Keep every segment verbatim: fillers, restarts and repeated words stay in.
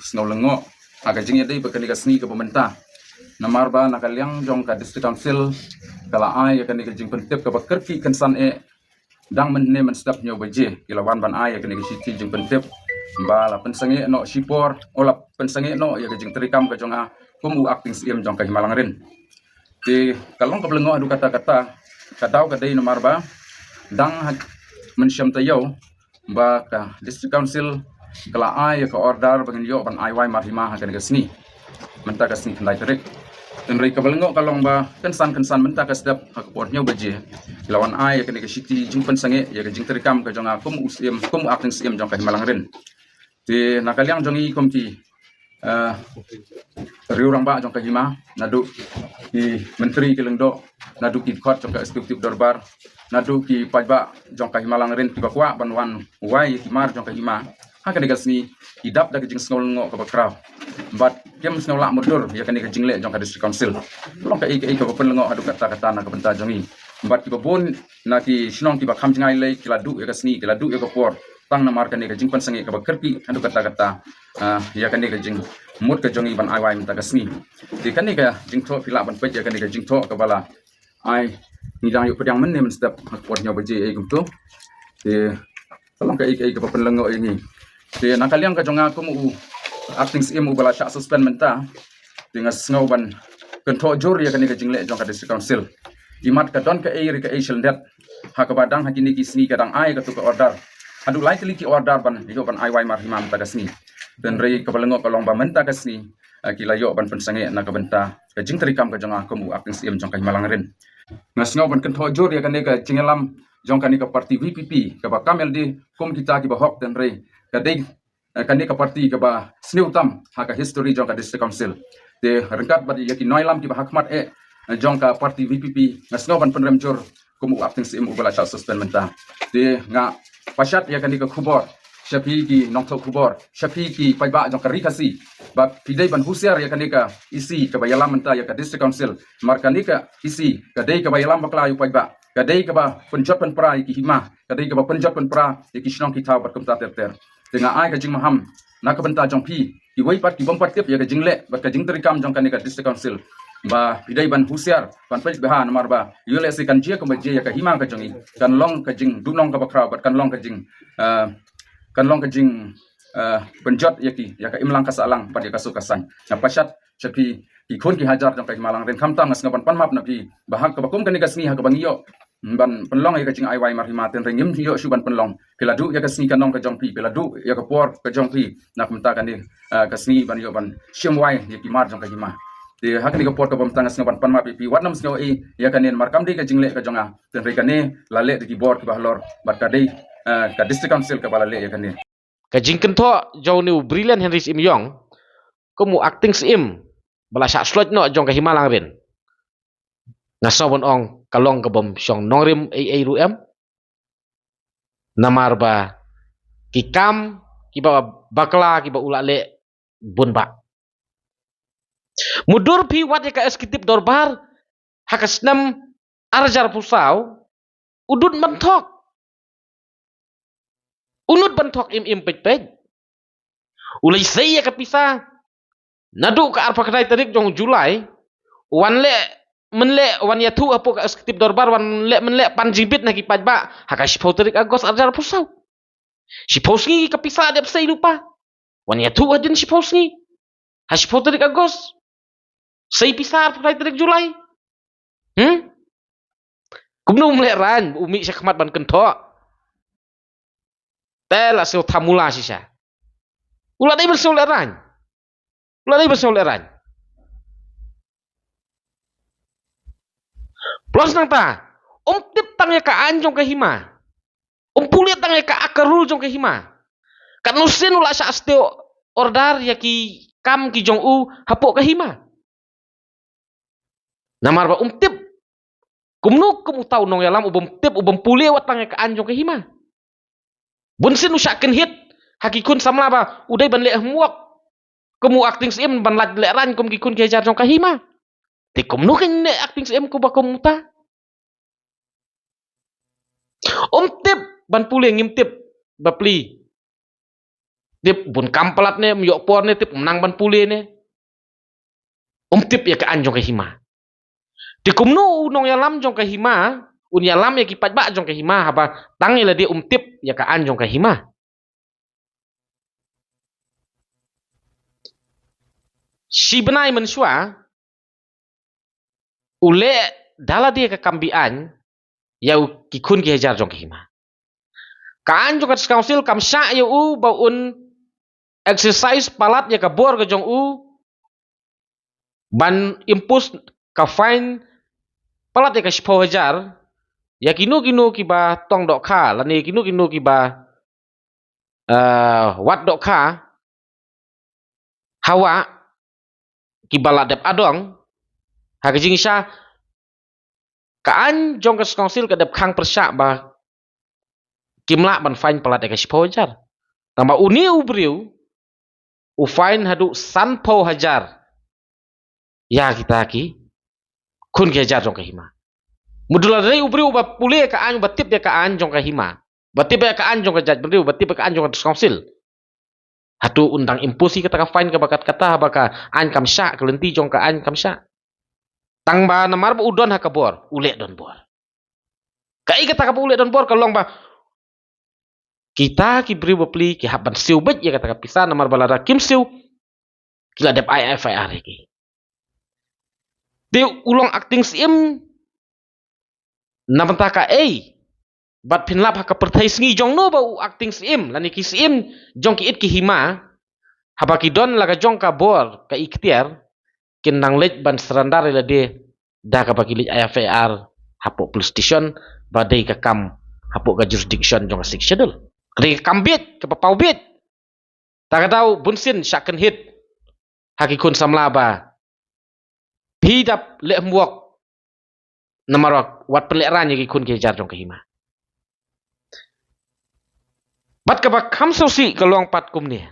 sngew lyngngoh ha ka jingïadei bad kane ka sngi kaba mynta. Namar ba na ka liang jong ka District Council ka la ai ïa kane ka jingpyntip kaba kyrkieh kynsan eh, dang mynne mynstep hynñiew baje ki la wan ban ai ïa kane ka shithi jingpyntip ba la pynsangeh noh shipor, o la pynsangeh noh ïa ka jingtrei kam ka jong nga kum u Acting Syiem jong ka Hima Langrin. Te ka long kaba lyngngoh haduh katta katta, ka daw ka dei namar ba dang ha mynshem taïew ba ka District Council ka la ai ïa ka order ba ngin ïoh ban ai wai mar hima ha kane ka sngi, mynta ka sngi khyndai tarik. Hynrei kaba lyngngoh ka long ba kynsan kynsan mynta ka step ha ka por hynñiew baje ki la wan ai ïa kane ka shithi jingpynsangeh ïa ka jingtrei kam ka jong nga kum u Syiem, kum u Acting Syiem jong ka Hima Langrin. Te na ka liang jong ngi kum ki, eh, riew rangbah jong ka Hima, naduh ki Myntri ki Lyngdoh, naduh ki dkhot jong ka Executive Dorbar, naduh ki paidbah jong ka Hima Langrin kiba kwah ban wan wai ïa ki mar jong ka Hima ha kane ka sngi, ki dap da ka jingsngew lyngngoh kaba khraw bad kim sngew lah mutdur ïa kane ka jingleh jong ka District Council. Ka long kaei kaei kaba pynlyngngoh haduh katta katta na ka bynta jong ngi. Bad kiba bun na ki shnong kiba kham jngai lei ki la duh ïa ka sngi, ki la duh ïa ka por tang namar kane ka jingpynsangeh kaba kyrkieh haduh katta katta, ah, ïa kane ka jingmut ka jong ngi ban ai wai mynta ka sngi. Te kane ka jingthoh phi lah ban peit ïa kane ka jingthoh kaba la ai, ngi dang ïoh pdiang mynne mynstep ha ka por hynñiew baje ei kumto. Te ka long kaei kaei kaba pynlyngngoh ïa ngi. Te na ka liang ka jong nga kum u Acting Syiem uba la shah suspend mynta, te nga sngew ban kynthoh jur ïa kane ka jingleh jong ka District Council. Imat ka don kaei re kaei shilyndet ha kaba dang ha kine ki sngi ka dang ai kato ka order, haduh lai tylli ki order ban ïoh ban ai wai mar hima mynta ka sngi. Hynrei kaba lyngngoh ka long ba mynta ka sngi, eh, ki la ïoh ban pynsangeh na ka bynta ka jingtrei kam ka jong nga kum u Acting Syiem jong ka Hima Langrin. Nga sngew ban kynthoh jur ïa kane ka jingïalam jong kane ka party V P P kaba kam ïalade kum kita kiba hok, hynrei ka dei, eh, kane ka party kaba sniew tam ha ka history jong ka District Council. Te ryngkat bad ïa ki nongïalam kiba ha khmat eh, eh, jong ka party V P P, nga sngew ban pynrem jur kum u Acting Syiem uba la shah suspend mynta. Te nga pashat ïa kane ka khubor sha phi ki nongthoh khubor, sha phi ki paidbah jong ka Ri Khasi, ba phi dei ban husiar ïa kane ka E C kaba ïalam mynta ïa ka District Council. Namar kane ka E C ka dei kaba ïalam bakla ïa u paidbah, ka dei kaba pynjot pynpra ïa ki hima, ka dei kaba pynjot pynpra ïa ki shnong ki thaw bad kumta ter ter. Te nga ai ka jingmaham na ka bynta jong phi kiwei pat ki bym pat tip ïa ka jingleh bad ka jingtrei kam jong kane ka District Council, ba phi dei ban husiar, ban peit bha namar ba ïoh lehse kan jia kumba jia ïa ka hima ka jong ngi, kan long ka jingduhnong kaba khraw bad kan long ka jing, eh, kan long ka jing, eh, pynjot ïa ki, ïa ka imlang ka sahlang bad ïa ka suk ka saiñ. Nga pashat sha phi ki khun ki hajar jong ka Hima Langrin, khamtam nga sngew ban pan map na phi ba ha kaba kum kane ka sngi ha kaba ngi ïoh ban pynlong ïa ka jingai wai mar hima, hynrei ngim ïoh shuh ban pynlong. Phi la duh ïa ka sngi ka nong ka jong phi, phi la duh ïa ka por ka jong phi, na kumta kane, eh, ka sngi ban ïoh ban shim wai ïa ki mar jong ka hima. Te ha kane ka por kaba mynta nga sngew ban pan map ïa phi, wat nym sngew ei ïa kane namar kam dei ka jingleh ka jong nga, hynrei kane la leh da ki bor kiba halor bad ka dei, eh, ka District Council kaba la leh ïa kane. Ka jingkynthoh jong une u Brilliant Henry Syiem Ïong kum u Acting Syiem ba la shah sloit noh jong ka Hima Langrin, nga sngew ban ong ka long ka bym shong nongrim ei ei ruh em. Namar ba ki kam kiba bakla kiba u la leh bun bah. Mutdur phi wad ïa ka Executive Dorbar ha ka snem ar hajar arphew saw, u dud ban thok. U nud ban thok im im peit peit. U la sei ïa ka pisa naduh ka arphew khyndai tarik jong July, wan leh, mynleh wan ïathuh hapoh ka Executive Dorbar, wan leh mynleh pan jingbit na ki paidbah ha ka shiphew tarik August ar hajar arphew saw. Shiphew sngi ka pisa dep sei lypa. Wan ïathuh hadien shiphew sngi ha shiphew tarik August. Sei pisa arphew khyndai tarik July. Hmm? Kumno um lehraiñ, u mih sha khmat ban kynthoh? Te la sngew thamula shisha. U la dei ban sngew lehraiñ. U la dei ban sngew lehraiñ. Plus nangta, um tip tang ïa ka aiñ jong ka hima. Um pule tang ïa ka Act ka rule jong ka hima. Katno sien u la shah stay order ïa ki kam ki jong u hapoh ka hima. Namar ba um tip. Kumno kum uta u nongïalam u bym tip, u bym pule wat tang ïa ka aiñ jong ka hima. Bun sien u shah kynhit ha ki khun samla ba u dei ban leh homework kum u Acting Syiem, ban lait lehraiñ kum ki khun ki hajar jong ka hima. Te kumno kan leh Acting Syiem kumba kum uta? Um tip ban pule, ngim tip ba plie. Tip bun kam palat ne, ym ïoh por ne, tip ym nang ban pule ne. Um tip ïa ka aiñ jong ka hima. Te kumno u nongïalam jong ka hima un ïalam ïa ki paidbah jong ka hima haba tang ïa lade um tip ïa ka aiñ jong ka hima? Shi bnai mynshuwa u leh da lade ka kam be-aiñ ïa u, ki khun ki hajar jong ka hima. Ka aiñ jong ka District Council kam shah ïa u ba un exercise palat ïa ka bor ka jong u ban impose ka fine palat ïa ka shiphew hajar ïa kino kino kiba tong dohkha lane kino kino kiba, eh, wad dohkha ha wah, kiba la dep adong. Ha ka jingshisha ka aiñ jong ka District Council ka dep khang pyrshah ba kim lah ban fine palat ïa ka shiphew hajar. Tangba une u briew u fine haduh sanphew hajar ïa kita ki khun ki hajar jong ka hima. Mut lada dei u briew ba pule ïa ka aiñ, ba tip ïa ka aiñ jong ka hima, ba tip ïa ka aiñ jong ka jaitbynriew, ba tip ïa ka aiñ jong ka District Council, hato un dang impose ïa kata ka fine kaba kat kata haba ka aiñ kam shah, ka lynti jong ka aiñ kam shah? Tangba namar ba u don ha ka bor, u leh donbor. Kaei kata kaba u leh donbor? Ka long ba kita ki briew bapli ki hap ban siew beit ïa kata ka pisa, namar ba lada kim siew ki la dep ai F I R ïa ki. Te u long acting syiem na bynta kaei? Bad phin lap ha ka pyrthei sngi jong no ba u acting syiem lane ki syiem jong ki it ki hima, haba ki don la ka jong ka bor ka iktiar, kin nang leit ban surrender ïa lade da kaba ki leit ai F I R hapoh police station ba dei ka kam hapoh ka jurisdiction jong ka Sixth Schedule. Ka dei ka kam bieit, kaba paw bieit. Ta ka daw bunsien shah kynhit ha ki khun samla ba phi dap leh homework, namar wat pynlehraiñ ïa ki khun ki hajar jong ka hima. Bad kaba kham sngewsih ka long pat kumne.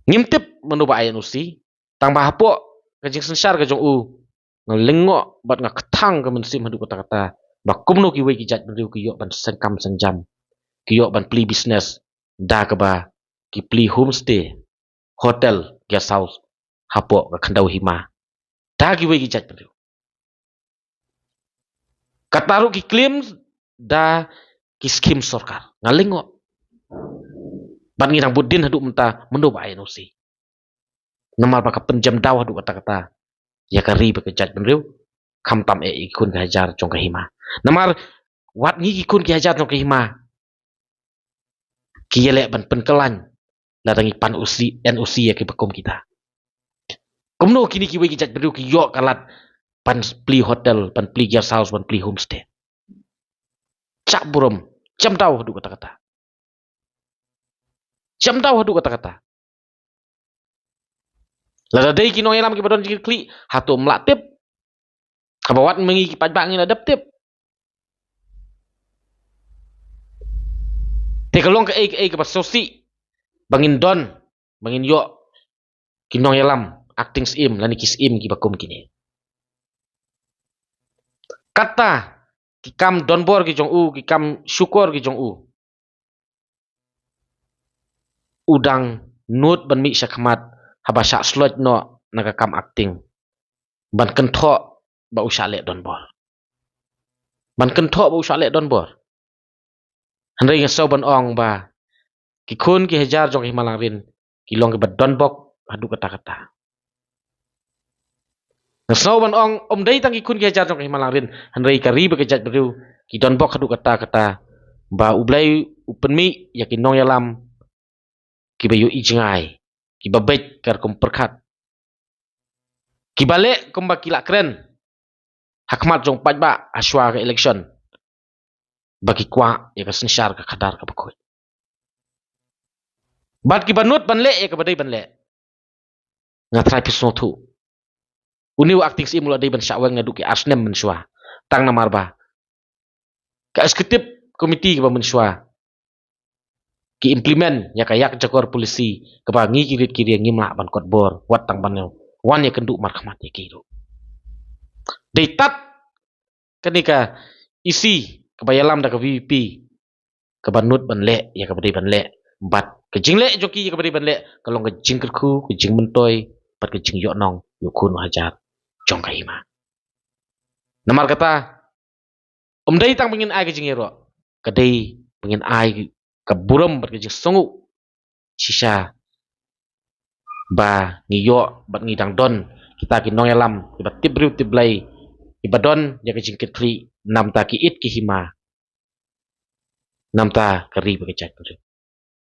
Ngim tip mano ba ai N O C, tangba hapoh ka jingsynshar ka jong u nga lyngngoh bad nga kthang ka mynsiem haduh katta katta ba kumno kiwei ki jaitbynriew ki ïoh ban seng kam seng jam, ki ïoh ban plie business da kaba ki plie homestay, hotel, guest house hapoh ka khyndew hima da kiwei ki jaitbynriew. Kata ruh ki claim da ki skim sorkar. Nga lyngngoh. Bad ngi dang bud dien haduh mynta mano ba ai N O C. Namar ba ka pynjem daw haduh katta katta ïa ka ri bad ka jaitbynriew, khamtam eh ïa ki khun ki hajar jong ka hima. Namar wat ngi ki khun ki hajar jong ka hima ki ïaleh ban pynkylla lada ngi pan N O C, N O C ïa kiba kum kita. Kumno kine kiwei ki jaitbynriew ki ïoh ka lad ban plie hotel, ban plie guest house, ban plie homestay? Chah burom, jem daw haduh katta katta. Jem daw haduh katta katta. Lada dei ki nongïalam kiba don jingkitkhlieh, hato ym lah tip? Haba wat ma ngi ki paidbah ngi la dep tip. Te ka long kaei kaei kaba sngewsih ba ngin don, ba ngin ïoh ki nongïalam acting syiem lane ki syiem kiba kum kine. Kata ki kam donbor ki jong u, ki kam shukor ki jong u, u dang nud ban mih shakhmat haba shah sloit noh na ka kam acting, ban kynthoh ba u shah leh donbor. Ban kynthoh ba u shah leh donbor. Hynrei nga sngew ban ong ba ki khun ki hajar jong ka Hima Langrin ki long kiba donbok haduh katta katta. Nga sngew ban ong, ym dei tang ki khun ki hajar jong ka Hima Langrin, hynrei ka ri bad ka jaitbynriew ki donbok haduh katta katta ba U Blei u pynmih ïa ki nongïalam kiba ïohi jngai, kiba beit ka rukom pyrkhat, kiba leh kumba ki la kren ha khmat jong paidbah hashwa ka election, ba ki kwah ïa ka synshar ka khadar kaba khuid. Bad kiba nud ban leh ïa kaba dei ban leh. Nga trai phi sngewthuh, une u acting syiem u la dei ban shah weng naduh ki ar snem mynshuwa. Tang namar ba ka executive committee kaba mynshuwa ki implement ïa ka ïakjakor policy kaba ngi ki rit ki riang ngim lah ban kot bor wat tang ban wan ïakynduh markhmat ïa ki ruh. Dei tad kane ka E C kaba ïalam da ka V P P kaba nud ban leh ïa kaba dei ban leh, Bad ka jingleh jong ki ïa kaba dei ban leh ka long ka jingkyrkhu, ka jingmyntoi bad ka jingïohnong ïa u khun u hajar jong ka hima. Namar kata, ym dei tang ba ngin ai ka jingïaroh, ka dei ba ngin ai ka burom bad ka jingsngew shisha ba ngi ïoh bad ngi dang don kita ki nongïalam kiba tip briew tip Blei, kiba don ïa ka jingkitkhlieh namta ki it ki hima, namta ka ri bad ka jaitbynriew.